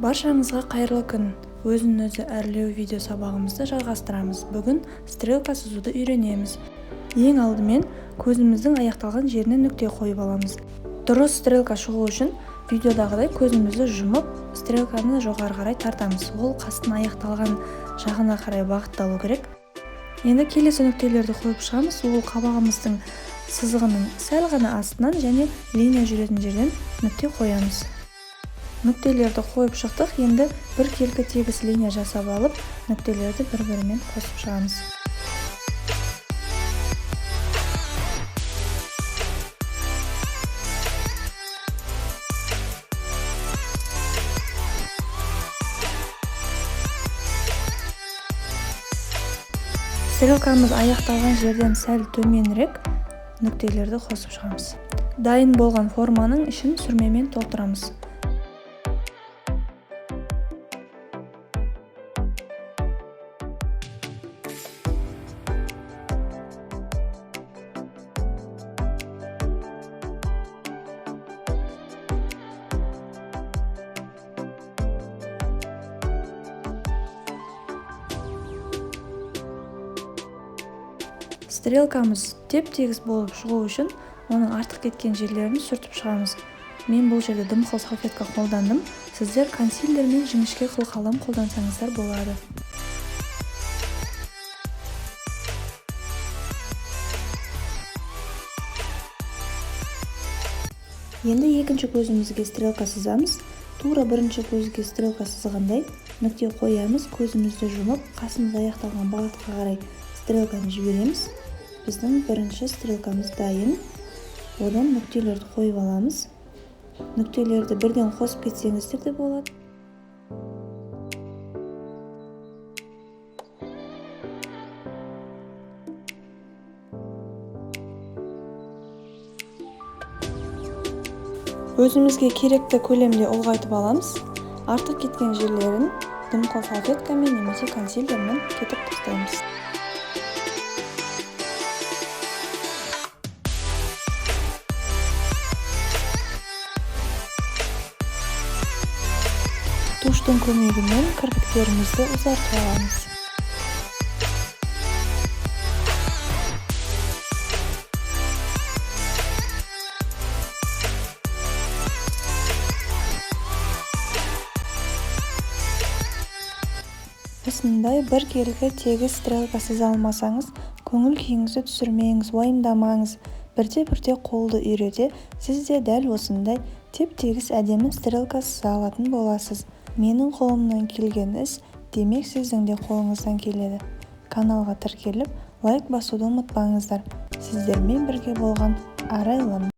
Баршаңызға қайырлы күн! Өзін-өзі әрлеу видео сабағымызды жалғастырамыз. Бүгін стрелка сызуды үйренеміз. Ең алдымен көзіміздің аяқталған жеріне нүкте қойып аламыз. Дұрыс стрелка шығу үшін видеодағыдай көзімізді жұмып, стрелканы жоғары қарай тартамыз. Ол қастың аяқталған жағына қарай бағытталу керек. Енді келесі нүктелерді қойып шығамыз. Ол қабағымыздың сызығының сәл ғана астынан және линия жүретін жерден нүкте қоямыз. Нүктелерді қойып шықтық. Енді біркелкі тегіс линия жасап алып, нүктелерді бір-бірімен қосып шығамыз. Стрелкамыз аяқталған жерден сәл төменірек нүктелерді қосып шығамыз. Дайын болған форманың ішін сүрмемен толтырамыз. Стрелкамыз теп-тегіс болып шығу үшін оның артық кеткен жерлерін сүртіп шығамыз. Мен бұл жерде дымқыл салфетка қолдандым. Сіздер консилер мен жіңішке қылқалам қолдансаңыздар болады. Енді екінші көзімізге стрелка сызамыз. Тура бірінші көзге стрелка сызғандай нүкте қоямыз, көзімізді жұмып, қасымыз аяқталған бағытқа қарай стрелканы жібереміз. Біздің бірінші стрелкамыз дайын. Одан нүктелерді қойып аламыз. Нүктелерді бірден қосып кетсеңіздер де болады. Өзімізге керекті көлемде ұлғайтып аламыз. Артық кеткен жерлерін дымқыл салфеткамен немесе консилермен кетіріп тастаймыз. Туштың көмегімен кірпіктерімізді ұзартып аламыз. Осындай біркелкі тегіс стрелка сыза алмасаңыз, көңіл күйіңізді түсірмеңіз, уайымдамаңыз. Бірте-бірте қолды үйрете, сіз де дәл осындай теп-тегіс әдемі стрелка сыза алатын боласыз. Менің қолымнан келген іс, демек сіздің де қолыңыздан келеді. Каналға тіркеліп, лайк басуды ұмытпаңыздар. Сіздермен бірге болған Арайлым.